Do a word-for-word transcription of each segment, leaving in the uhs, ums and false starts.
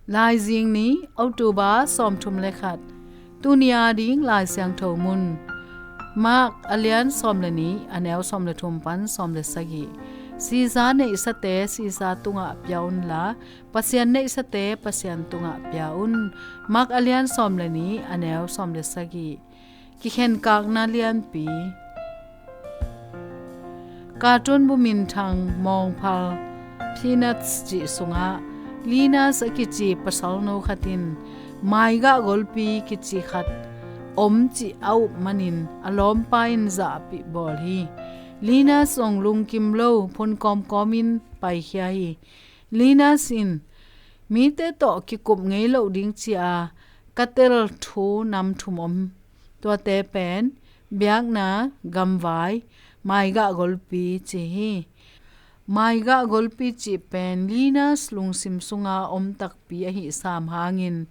Laizing ni, October sawmthum le khat. Tuni a ding Lai Siangtho mun, Mark a lian sawm le nih, a neu sawm le thum pan sawm le sagih. Sisa neihsate sisa tungah pia unla, Pasian neihsate Pasian tungah pia un. Mark a lian sawm le nih, a neu sawm le sagih. Kikhenkakna lianpi. Cartoon bu minthang mawngphal Peanuts cih sungah Linus a kici pasalno khat in maigah golpi kici khat om cih a up manin a lawmpa in zahpih bawl hi. Linus zong lungkim lo phun kawmkawmin paikhia hi. Linus in mite tawh kikup ngei loh ding ci-a ka tel thu nam thum om. Tuate pen biakna, gamvai, maigah golpi ci hi. Maigah golpi cih pen Linus lungsim sunga om takpi ahi sam hangin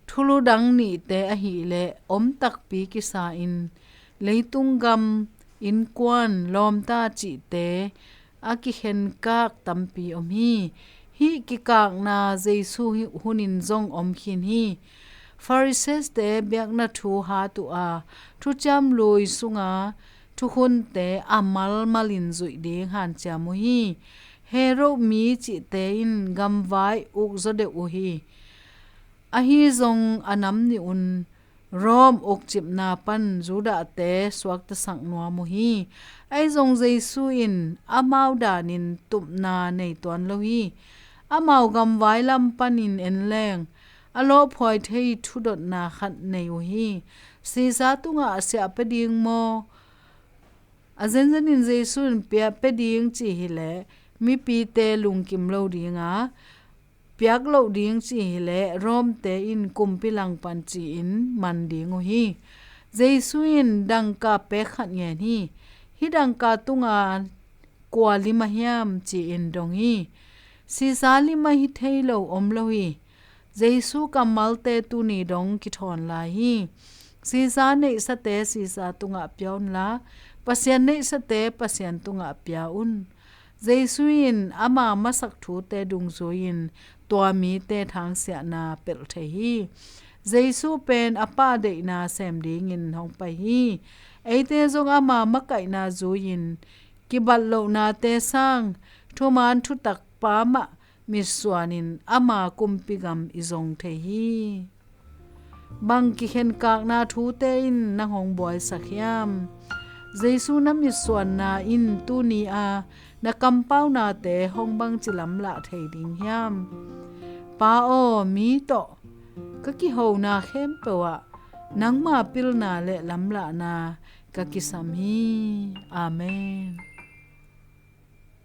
thulu dang nihte ahileh om takpi kisa-in leitung gam, innkuan, lawmta cihte a kikhenkak tampi om hi. Hih kikakna Jesu hunin zong om khin hi. Pharisee-te biakna thu hat uh a, thuciam lui sunga thukhunte a malmalin zuih ding hanciam uh hi. Herod mi cihte in gamvai ukzaw deuh uh hi. Ahi zong a nam nih un Rome ukcipna pan Judahte suaktasak nuam uh hi. Ahi zong Jesu in amau danin tupna nei tuan lo hi. Amau gamvai lam panin en leng a lawhphuai thei thudotna khat nei uh hi. Sisa tungah siah pia ding maw? A zenzenin Jesu in pia pia ding ci hileh mipite lungkim lo dinga piak loh ding ci hileh Rome-te in kumpi langpan ci-in man ding uh hi. Jesu in dangka pek khat ngen hi. Hih dangka tunga kua lim a hiam ci-in dong hi. Sisa lim ahi thei lo om lo hi. Jesu kammalte tuni dong kithawn lai hi. Sisa neihsate sisa tungah pia unla, Pasian neihsate Pasian tungah pia un. Jesu in ama masak thute dungzui-in tua mite thangsiahna pelh thei hi. Jesu pen a Pa deihna sem dingin hong pai hi. Eite zong ama makaihna zui-in kibat lohnate sang thuman thutak Pa mah mitsuanin ama kumpi gam i zong thei hi. Bang kikhenkakna thute in nang hong buaisak hiam? Jesu na mitsuanna in tuni a na kampaunate hong bangci lamlah thei ding hiam? Pa aw, mi tawh ka kihona khempeuh ah nangma pilna le lamlahna ka kisam hi. Amen.